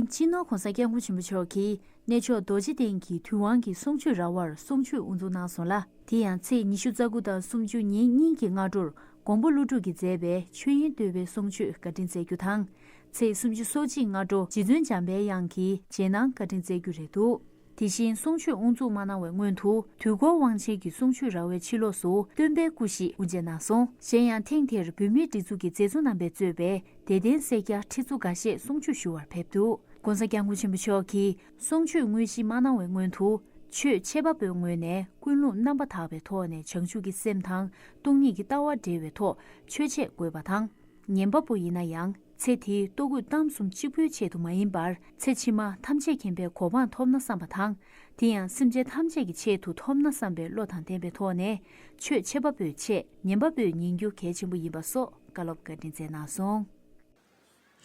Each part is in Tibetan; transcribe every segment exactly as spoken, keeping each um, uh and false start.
སྤྱི་ནོར་༸གོང་ས་༸སྐྱབས་མགོན་ཆེན་པོ་མཆོག་གིས་གནས་མཆོག་རྡོ་རྗེ་གདན་གྱི་དུས་དབང་གི་གསུང་ཆོས་ར་བར་གསུང་ཆོས་དབུ་འཛུགས་གནང་སོང་ལ། དེ་ཡང་ཚེས་ཉི་ཤུ་རྩ་དགུ་དང་གསུམ་བཅུ་ཉིན་གཉིས་ཀྱི་སྔ་དྲོར་མགོན་པོ་ཀླུ་སྒྲུབ་ཀྱིས་མཛད་པའི་ཆོས་དབྱིངས་བསྟོད་པའི་གསུང་ཆོས་བཀའ་དྲིན་སྩལ་རྒྱུ་དང་། ཚེས་སུམ་ཅུ་སོ་གཅིག་སྔ་དྲོ་རྗེ་བཙུན་འཇམ་དཔལ་དབྱངས་ཀྱི་རྗེས་གནང་བཀའ་དྲིན་སྩལ་རྒྱུ་རེད་འདུག་དེ་བཞིན་གསུང་ཆོས་དབུ་འཛུགས་མ་གནང་བའི་སྔོན་དུ་དུས་འཁོར་དབང་ཆེན་གྱི་གསུང་ཆོས་ར་བའི་ཕྱི་ལོགས་སུ་སྟོན་པའི་སྐུ་ཞིག་དབུ་འབྱེད་གནང་སོང་། གཞན་ཡང་ཐེངས་དེར་བོད་མིའི་སྒྲིག་འཛུགས་ཀྱི་མཛད་གཙོ་རྣམ་པས་གཙོས་པའི་དད་ལྡན་སེར་སྐྱ་ཁྲི་ཚོ་འགའ་ཤས་གསུང་ཆོས་ཞུ་བར་ཕེབས་འདུག ༸གོང་ས་༸སྐྱབས་མགོན་ཆེན་པོ་མཆོག་གིས་གསུང་ཆོས་དངོས་གཞི་མ་གནང་བའི་སྔོན་དུ། ཆོས་འཆད་པ་པོའི་ངོས་ནས་ཀུན་སློང་རྣམ་པ་དག་པའི་ཐོག་ནས་བྱང་ཆུབ་ཀྱི་སེམས་དང་སྟོང་ཉིད་ཀྱི་ལྟ་བ་འབྲེལ་བའི་ཐོག་ཆོས་འཆད་དགོས་པ་དང་། ཉན་པ་པོ་ཡིན་ན་ཡང་ཚེ་འདིའི་ལྟོ་གོས་གཏམ་གསུམ་གཅིག་པུའི་ཆེད་དུ་མ་ཡིན་པར། ཚེ་ཕྱི་མ་ཐམས་ཅད་མཁྱེན་པའི་གོ་འཕང་ཐོབ་ན་བསམ་པ་དང་། དེ་ཡང་སེམས་ཅན་ཐམས་ཅད་ཀྱི་ཆེད་དུ་ཐོབ་ན་བསམ་པའི་བློ་དང་ལྡན་པའི་ཐོག་ནས་ཆོས་འཆད་པ་པོས་འཆད། ཉན་པ་པོས་ཉན་རྒྱུ་གལ་ཆེན་པོ་ཡིན་པ་སོགས་བཀའ་སློབ་བཀའ་དྲིན་སྩལ་གནང་སོང་།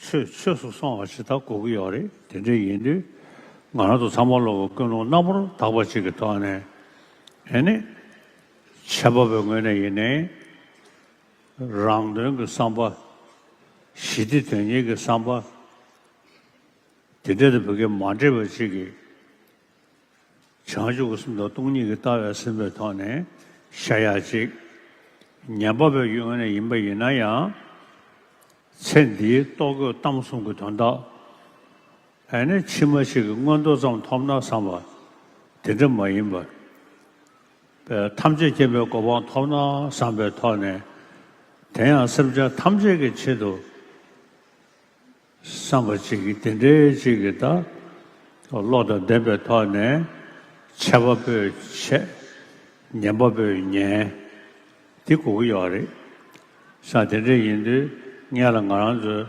ཆོས་ཆོས་སུ་སོང་བ་ཞིག་ད་གོ་གི་ཡོད་རེད། དེ་འདྲ་ཡིན་དུས་ང་རང་ཚོ་ཚང་མ་ལོག་གི་ཀུན་སློང་རྣམ་པར་དག་པ་ཅིག་གི་ཐོག་ནས། ཨེ་ནི། འཆད་པ་པོའི་ངོས་ནས་ཡིན་ནའི། རང་དོན་གྱི་བསམ་པ། ཞི་བདེ་དོན་གཉེར་གྱི་བསམ་པ། དེ་འདྲ་དང་བོད་སྐད་མ་འདྲེས་པ་ཅིག་གིས། བྱང་ཆུབ་ཀྱི་སེམས་དང་སྟོང་ཉིད་ཀྱི་ལྟ་བའི་སེམས་པའི་ཐོག་ནས་བཤད་ཡག་ཅིག་ཉན་པ་པོའི་ངོས་ནས་ཡིན་པ་ཡིན་ན་ཡང་། ཚེ་འདིའི་ལྟོ་གོས་གཏམ་གསུམ་གྱི་དོན་དག་ཨ་ནི་ཕྱི་མ་ཞིག་གི་མངོན་མཐོ་ཙམ་ཐོབ་ན་བསམ་པ་དེ་འདྲ་མ་ཡིན་པར། ཐམས་ཅད་མཁྱེན་པའི་གོ་འཕང་ཐོབ་ན་བསམ་པའི་ཐོག་ནས། དེ་ཡང་སེམས་ཅན་ཐམས་ཅད་ཀྱི་ཆེད་དུ། བསམ་པ་གཅིག་གིས་དེ་འདྲའི་གཅིག་གིས་ད་བློ་དང་ལྡན་པའི་ཐོག་ནས་འཆད་པ་པོས་འཆད། ཉན་པ་པོས་ཉན། འདི་གོ་གི་ཡོད་རེད། ས་དེ་འདྲ་ཡིན་དུས་སྔོན་ལ་ང་རང་ཚོས་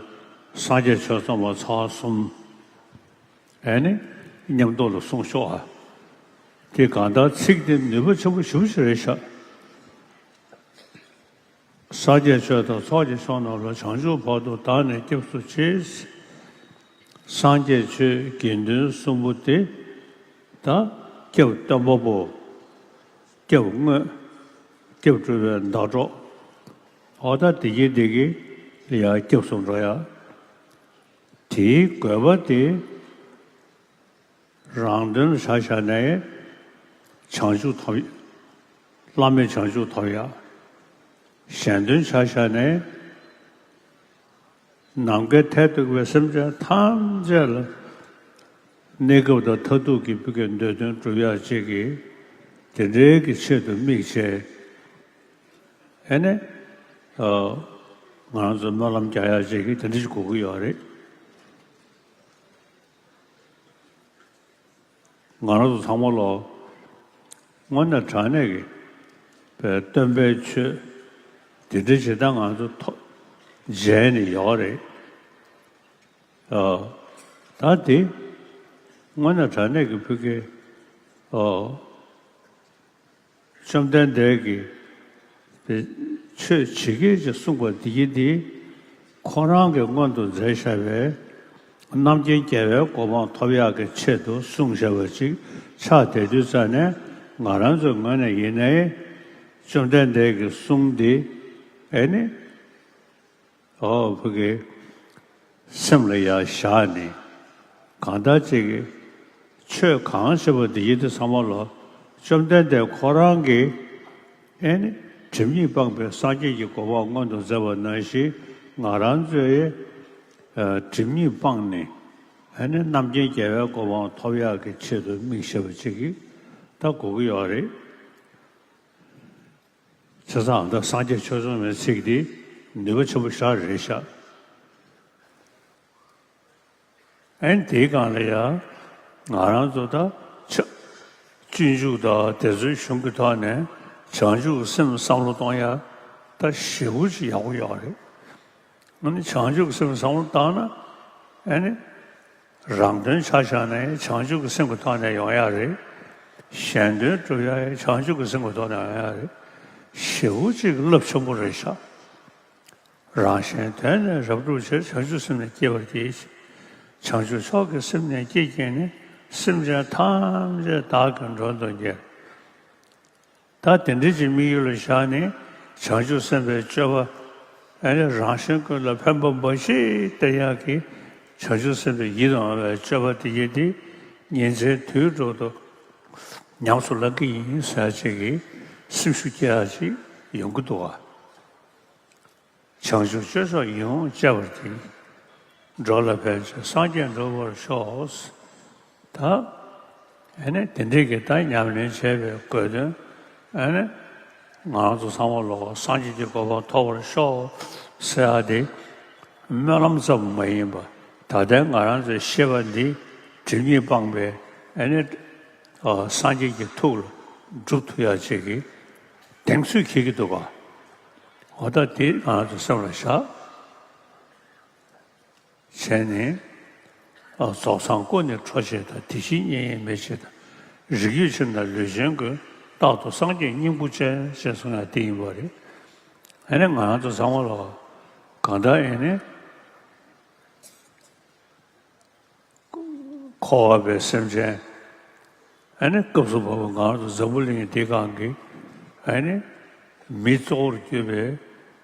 སངས་རྒྱས་ཆོས་ཚོགས་པ་ཚོགས་གསུམ་ཨེ་ནི་མཉམ་དུ་ལ་གསུང་ཤོག་ཨ། དེ་གང་ལྟར་ཚིག་དེ་ནུས་པ་ཆེན་པོ་ཞེ་པོ་ཅིག་རེད་ཤག་སངས་རྒྱས་ཆོས་དང་ཚོགས་ཀྱི་མཆོག་རྣམས་ལ། བྱང་ཆུབ་བར་དུ་བདག་ནི་སྐྱབས་སུ་མཆི། སངས་རྒྱས་ཆོས་དགེ་འདུན་གསུམ་པོ་དེ་ད་སྐྱབས་སྟོན་པ་པོ། སྐྱབས་དངོས། སྐྱབས་སྒྲུབ་པའི་ཟླ་གྲོགས། འོ་ད་བདེ་སྐྱིད་བདེ་སྐྱིད་ལ་ཡང་སྐྱབས་སུ་འགྲོ་ཡ། དེའི་དགོས་པ་དེ། རང་དོན་ཆ་བཞག་ནས་བྱང་ཆུབ་ཐོབ། བླ་མེད་བྱང་ཆུབ་ཐོབ་ཡ། གཞན་དོན་ཆ་བཞག་ནས་ནམ་མཁའི་མཐས་གཏུགས་པའི་སེམས་ཅན་ཐམས་ཅད་ལ་གནས་སྐབས་དང་མཐར་ཐུག་གི་བུ་གའི་འདོད་དོན་སྒྲུབ་ཡ་ཅིག་གི་དེ་འདྲའི་གི་ཆེད་དུ་དམིགས་བྱས་ཨེ་ནས་ང་རང་ཚོ་སྨོན་ལམ་རྒྱག་ཡ་ཅིག་གི་དེ་འདྲ་ཞིག་དགོས་ཀྱི་ཡོད་རེད། ང་རང་ཚོ་ཚང་མ་ལོ་དངོས་གནས་དྲང་གནས་ཀྱི་པའི་སྟོན་པའི་ཆོས་འདི་འདྲ་ཇི་ལྟར་ང་ཚོ་ཐོ་མཇལ་ནས་ཡོད་རེད། ཨ། ད་དེ་དངོས་གནས་དྲང་གནས་ཀྱི་ཕ་གི་ཨ། བཅོམ་ལྡན་འདས་ཀྱིས་ཆོས་ཇི་སྐད་ཅེས་གསུངས་པ་འདི་ཡིན་ཏེ། ཁོ་རང་གིས་མངོན་དུ་མཛད་བཞག་པའི་རྣམ་མཁྱེན་རྒྱལ་བའི་གོ་འཕང་ཐོབ་ཡག་གི་ཆེད་དུ་གསུངས་བཞག་པ་ཅིག་ཆགས་བསྡད་དུས་ཙ་ནས། ང་རང་ཚོའི་ངོས་ནས་ཡིན་ནའི་བཅོམ་ལྡན་འདས་ཀྱི་གསུང་འདི་ཨེ་ནི། ཨོ་ཕ་གི་སེམས་ལ་ཡར་བཞག་ནས་གང་ལྟར་ཅིག་གི་ཆོས་གང་ཞེས་པ་འདི་ཡིན་དུས་ཚང་མ་ལོ་བཅོམ་ལྡན་འདས་ཁོ་རང་གིས་ཨེ་ནི་སྒྲིབ་གཉིས་སྤངས་པའི་སངས་རྒྱས་ཀྱི་གོ་འཕང་མངོན་དུ་མཛད་པ་ནང་བཞིན། ང་རང་ཚོས་སྒྲིབ་གཉིས་སྤངས་ནས་ཨེ་ནི་རྣམ་མཁྱེན་རྒྱལ་བའི་གོ་འཕང་ཐོབ་ཡག་གི་ཆེད་དུ་དམིགས་བྱས་པ་ཅིག་གི་ད་དགོས་ཀྱི་ཡོད་རེད། བྱས་ཙང་ད་སངས་རྒྱས་ཆོས་ཚོགས་མའི་ཚིག་འདི་ནུས་པ་ཆེན་པོ་ཞེ་དྲག་རེད་ཤག་ཨེ་ནི་དེའི་སྒང་ལ་ཡང་ང་རང་ཚོ་ད་ཆ་སྤྱོད་འཇུག་དང་དེ་ཚོའི་གཞུང་གི་ཐོག་ནས་བྱང་ཆུབ་སེམས་བསམ་བློ་གཏོང་ཡ་ད་ཞེ་པོ་ཅིག་ཡག་པོ་ཡོད་རེད། ཨ་ནི་བྱང་ཆུབ་སེམས་བསམ་བློ་བཏང་ན་ཨ་ནི། རང་དོན་ཆ་བཞག་ན་ཡང་བྱང་ཆུབ་ཀྱི་སེམས་ཀྱི་ཐོག་ནས་ཡོང་ཡ་རེད། གཞན་དོན་སྒྲུབ་ཡ་ཡང་བྱང་ཆུབ་ཀྱི་སེམས་ཀྱི་ཐོག་ནས་ཡོང་ཡ་རེད། ཞེ་པོ་ཅིག་རླབས་ཆེན་པོ་རེད་ཤག་རང་གཞན་དོན་ནི་རབ་བསྒྲུབ་ཕྱིར། བྱང་ཆུབ་སེམས་ནི་བསྐྱེད་པར་བགྱི། བྱང་ཆུབ་མཆོག་གི་སེམས་ནི་བསྐྱེད་བགྱིས་ནས། སེམས་ཅན་ཐམས་ཅད་བདག་གིས་མགྲོན་དུ་གྱུར། ད་དེ་འདྲ་ཅིག་དམིགས་ཡུལ་ལ་བཞག་ནས་བྱང་ཆུབ་སེམས་དཔའི་སྤྱོད་པ་ཨ་ནི་རང་གཞན་ཀུན་ལ་ཕན་པ་འབའ་ཞིག་སྟེར་ཡག་གི་ བྱང་ཆུབ་སེམས་དཔའི་ཡིད་དུ་འོང་བའི་སྤྱོད་པ་དེ་ཡིན་ཏེ། ཉིན་མཚན་དུས་དྲུག་ཏུ་ཉམས་སུ་བླང་གི་ཡིན་ཟེར་ཅིག་གིས་སེམས་ཤུགས་སྐྱེ་ཡག་ཅིག་ཡོང་གི་འདུག་ག་བྱང་ཆུབ་སྤྱོད་མཆོག་ཡིད་འོང་སྤྱད་པ་དེས། འགྲོ་ལ་ཕན་ཕྱིར་སངས་རྒྱས་འགྲུབ་པར་ཤོག་ད་ཨ་ནི་དེ་འདྲའི་གི་ད་ཉམས་ལེན་བྱས་པའི་དགོས་དོན་ཨ་ནི་ང་རང་ཚོ་ཚང་མ་ལོག་སངས་རྒྱས་ཀྱི་གོ་འཕང་ཐོབ་པར་ཤོག་ཟེར་ཡ་དེ་སྨོན་ལམ་ཙམ་མ་ཡིན་པ། ད་ལྟའི་ང་རང་ཚོའི་ཤེས་པ་འདི་སྒྲིབ་གཉིས་སྤངས་པའི་ཨ་ནི་སངས་རྒྱས་ཀྱི་ཐུགས་ལ་སྒྲུབ་ཐུབ་ཡ་ཅིག་གི་གདེང་ཚོད་འཁེལ་གྱི་འདུག་ག་འོ་ད་དེ་ང་རང་ཚོ་སེམས་ལ་བཞག་བྱས་ནས། རྫོགས་སངས་སྐུ་ནི་འཕྲོ་ཆད་དང་། དེ་བཞིན་གཉེན་ཉེ་མི་ཕྱེད་དང་། རིགས་རྒྱུད་ཕྱིར་ན་ལུས་ཅན་ཀུན། རྟག་ཏུ་སངས་རྒྱས་སྙིང་པོ་ཅན། ཞེས་གསུངས་ཡ་དེ་ཡིན་པ་རེད། ཨ་ནི་ང་རང་ཚོ་ཚང་མ་ལ་གང་ལྟར་ཨ་ནི། འཁོར་བ་པའི་སེམས་ཅན། ཨ་ནི་སྐབས་སུ་བབ་པ་ང་རང་ཚོ་འཛམ་བུ་གླིང་འདི་སྒང་གི་ཨ་ནི་མི་གཙོ་བོར་གྱུར་པའི་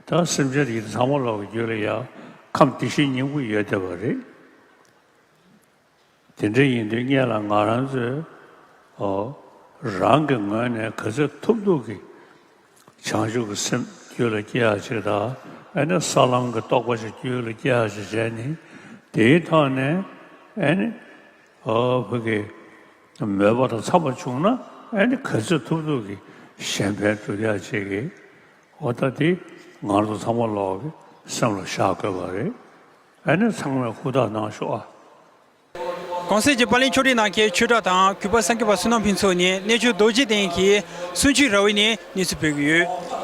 ད་སེམས་ཅན་དེ་ཚང་མ་ལོག་གི་རྒྱུད་ལ་ཡང་ཁམས་བདེ་གཤེགས་སྙིང་པོ་ཡོད་བསྡད་པ་རེད། དེ་འདྲ་ཡིན་དུས་སྔོན་ལ་ང་རང་ཚོས་ཨོ་རང་གི་ངོས་ནས་ག་ཚོད་ཐུབ་ཐུབ་ཀྱིས། བྱང་ཆུབ་ཀྱི་སེམས་རྒྱུད་ལ་སྐྱེ་ཡག་ཅིག་དང་། ཨ་ནི་ས་ལམ་གྱི་རྟོགས་པ་ཞིག་རྒྱུད་ལ་སྐྱེ་ཡག་ཅིག་བྱས་ནས། དེའི་ཐོག་ནས་ཨ་ནི་ཨོ་བོད་ཀྱི་མོས་པ་དང་འཚམས་པ་བྱུང་ན། ཨ་ནི་ག་ཚོད་ཐུབ་ཐུབ་ཀྱིས་གཞན་ཕན་སྒྲུབ་ཡག་ཅིག་གི་འོ་ད་དེ་ང་ཚོ་ཚང་མ་ལོག་གི་སེམས་ལ་བཞག་དགོས་པ་རེད། ཨ་ནི་ཚང་མས་ཧུར་ཐག་གནང་ཤོག་ཨ། གོང་གསལ་གྱི་པར་ལེན་ཕྱོགས་སྒྲིག་གནང་མཁན་ཆོས་གྲགས་དང་། གུས་པ་སངས་རྒྱས་པ་བསོད་ནམས་ཕུན་ཚོགས་ནས་གནས་མཆོག་རྡོ་རྗེ་གདན་གྱི་གསུང་ཆོས་ར་བའི་ནས་གནས་ཚུལ་སྤེལ་གྱི་ཡོད།